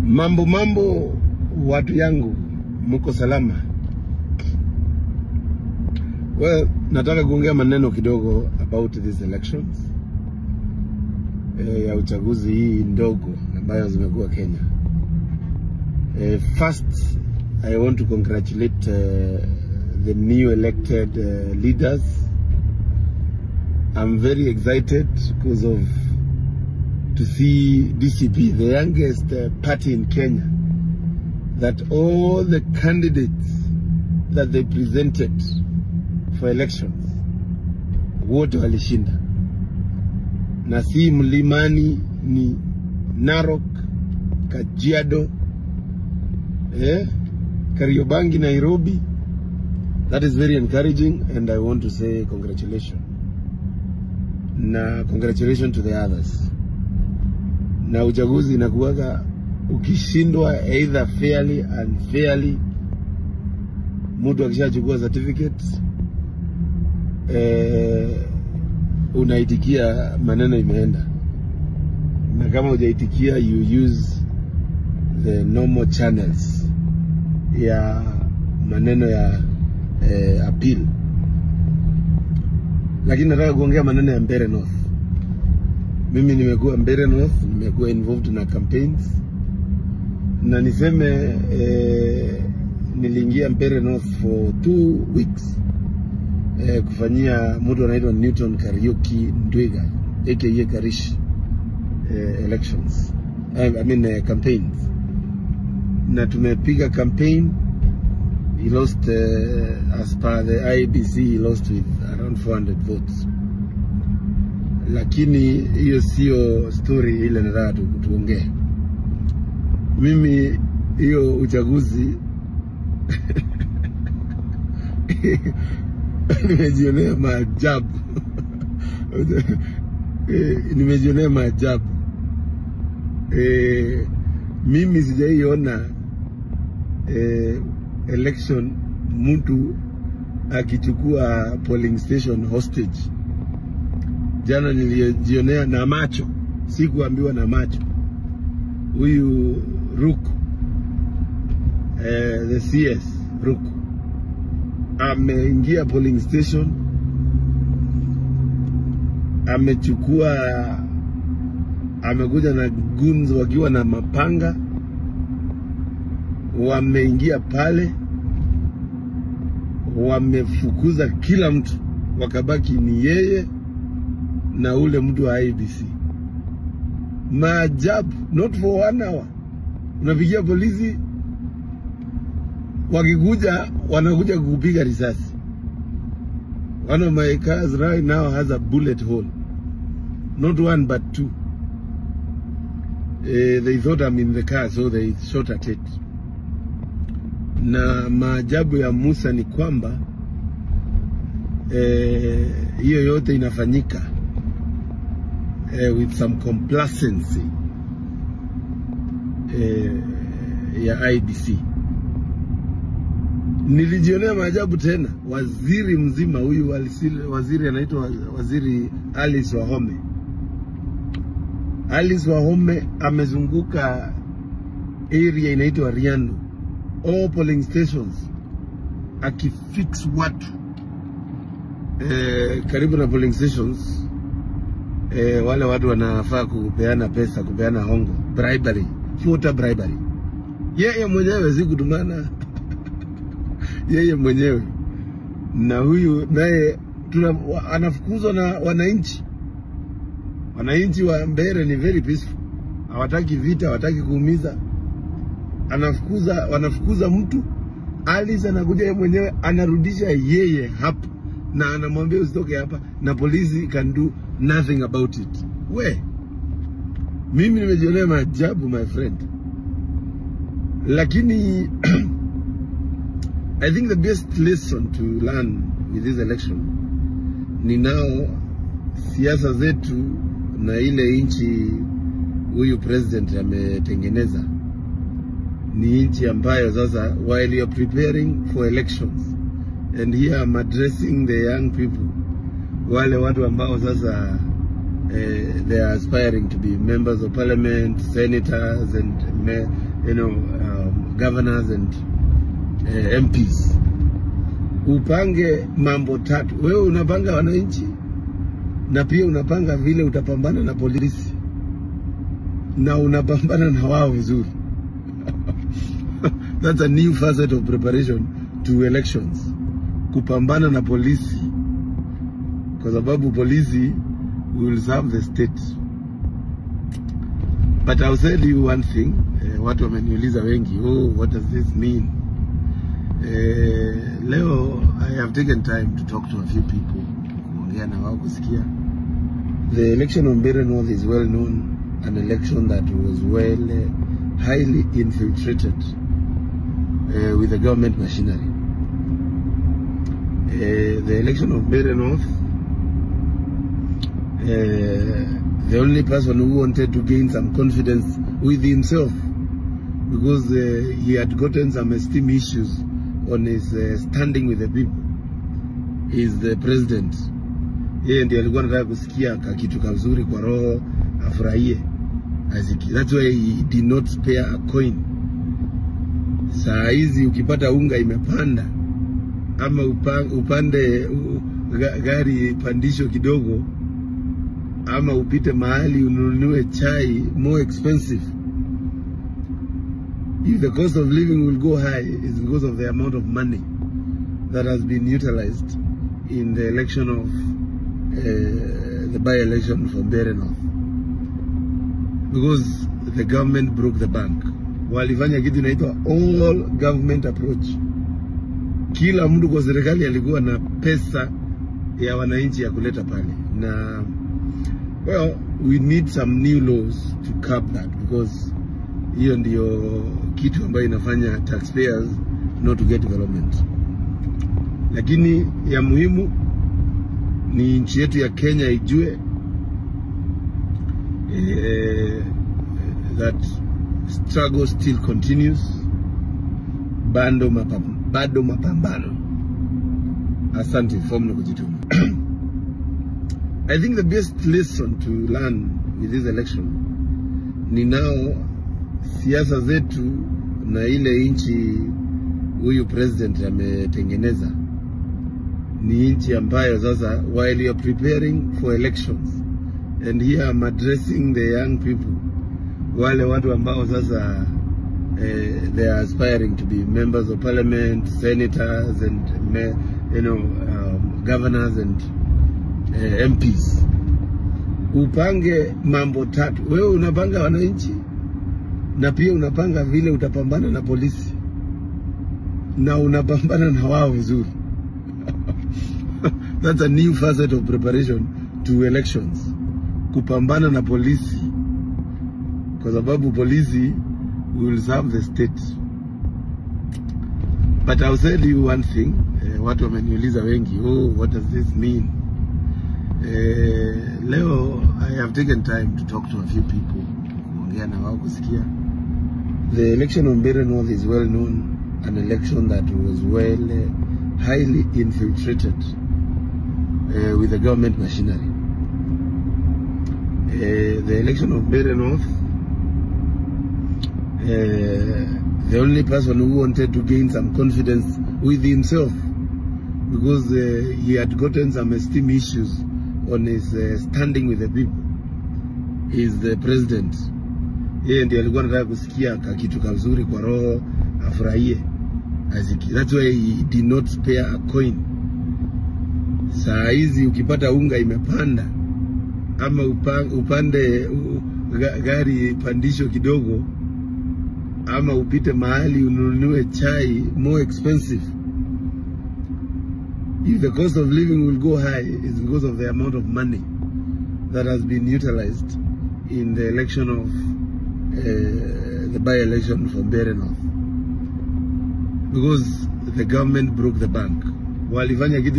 Mambo mambo, watu yangu, mko salama? Well, nataka kuongea maneno kidogo about these elections ya uchaguzi hii ndogo ambayo zimekuwa Kenya. First, I want to congratulate the new elected leaders. I'm very excited because of to see DCP, the youngest party in Kenya, that all the candidates that they presented for elections wote walishinda, na si Mlimani, ni Narok, Kajiado, Kariobangi, Nairobi. That is very encouraging, and I want to say congratulations. Na congratulations to the others. Na uchaguzi inakuwaga ukishindwa either fairly and fairly, mtu akishachukua certificate unaitikia maneno imeenda, na kama hujaitikia you use the normal channels ya maneno ya appeal. Lakini nataka kuongea maneno ya Mbeere North. Mimi nimekuwa Mbeere North, nimekuwa involved na campaigns, na niseme niliingia Mbeere North for 2 weeks kufanyia mtu anaitwa Newton Kariuki Ndwiga aka Karish elections, I mean campaigns, na tumepiga campaign. He lost as per the IEBC, he lost with around 400 votes. Lakini hiyo sio story ile nataka tuongee. Mimi hiyo uchaguzi nimejionea maajabu. Nimejionea maajabu. Mimi sijaiona election mtu akichukua polling station hostage. Jana nilijionea na macho, sikuambiwa na macho. Huyu Ruku, the CS Ruku, ameingia polling station, amechukua, amekuja na guns wakiwa na mapanga, wameingia pale, wamefukuza kila mtu, wakabaki ni yeye na ule mtu wa IEBC. Maajabu, not for 1 hour. Unapigia polisi, wakikuja, wanakuja kukupiga risasi. One of my cars right now has a bullet hole. Not one but two. They thought I'm in the car, so they shot at it. Na maajabu ya Musa ni kwamba hiyo yote inafanyika with some complacency ya IEBC. Nilijionea maajabu tena, waziri mzima huyu, waziri anaitwa Waziri Alice Wahome. Alice Wahome amezunguka area inaitwa Riandu, all polling stations, akifix watu karibu na polling stations. Wale watu wanafaa kupeana pesa, kupeana hongo, bribery, voter bribery. Yeye mwenyewe sikutumana. Yeye mwenyewe. Na huyu naye anafukuzwa na wananchi. Wananchi wa Mbeere ni very peaceful. Hawataki vita, hawataki kuumiza. Anafukuza, wanafukuza mtu. Alice anakuja yeye mwenyewe, anarudisha yeye hapa na anamwambia usitoke hapa, na polisi can do nothing about it. We, mimi nimejionea maajabu my friend. Lakini I think the best lesson to learn with this election ni nao siasa zetu na ile nchi huyu president ametengeneza ni nchi ambayo sasa while you are preparing for elections, and here I'm addressing the young people, wale watu ambao sasa they are aspiring to be members of parliament, senators and you know, governors and MPs. Upange mambo tatu. Wewe unapanga wananchi na pia unapanga vile utapambana na polisi na unapambana na wao vizuri. That's a new facet of preparation to elections. Kupambana na polisi, kwa sababu polisi will serve the state. But I'll tell you one thing, watu wameniuliza wengi, oh, what does this mean? Leo I have taken time to talk to a few people, kuongea na wao kusikia. The election of Mbeere North is well known, an election that was well highly infiltrated with the government machinery. The election of Mbeere North, the only person who wanted to gain some confidence with himself, because he had gotten some esteem issues on his standing with the people, is the president. Yeye ndiye alikuwa anataka kusikia kitu kazuri kwa roho afurahie. That's why he did not spare a coin. Saa hizi ukipata unga imepanda ama upande gari pandisho kidogo ama upite mahali ununue chai more expensive. If the cost of living will go high, it's because of the amount of money that has been utilized in the election of the by-election for Mbeere North. Because the government broke the bank. Walifanya kitu inaitwa all government approach. Kila mtu kwa serikali alikuwa na pesa ya wananchi ya kuleta pale. Na well, we need some new laws to curb that, because hiyo ndio kitu ambayo inafanya taxpayers not to get development. Lakini ya muhimu ni nchi yetu ya Kenya ijue that struggle still continues. Bado mapambano. Asante, fomu kujituma. I think the best lesson to learn with this election ni now siasa zetu na ile nchi huyu president ametengeneza ni nchi ambayo sasa, while you are preparing for elections, and here I'm addressing the young people, wale watu ambao sasa they are aspiring to be members of parliament, senators and you know, governors and MPs. Upange mambo tatu. Wewe unapanga wananchi na pia unapanga vile utapambana na polisi na unapambana na wao vizuri. That's a new facet of preparation to elections. Kupambana na polisi, kwa sababu polisi will serve the state. But I'll tell you one thing, watu wameniuliza wengi, oh, what does this mean? Leo I have taken time to talk to a few people, kuongea na wao kusikia. The election of Mbeere North is well known, an election that was well highly infiltrated with the government machinery. The election of Mbeere North, the only person who wanted to gain some confidence with himself, because he had gotten some esteem issues on his standing with the people, is the president. Yeye ndiye alikuwa anataka kusikia kitu kazuri kwa roho afurahie. That's why he did not spare a coin. Saa hizi ukipata unga imepanda ama upande gari pandisho kidogo ama upite mahali ununue chai more expensive. If the cost of living will go high, it's because of the amount of money that has been utilized in the election of the by-election for Mbeere North. Because the government broke the bank. Walifanya kitu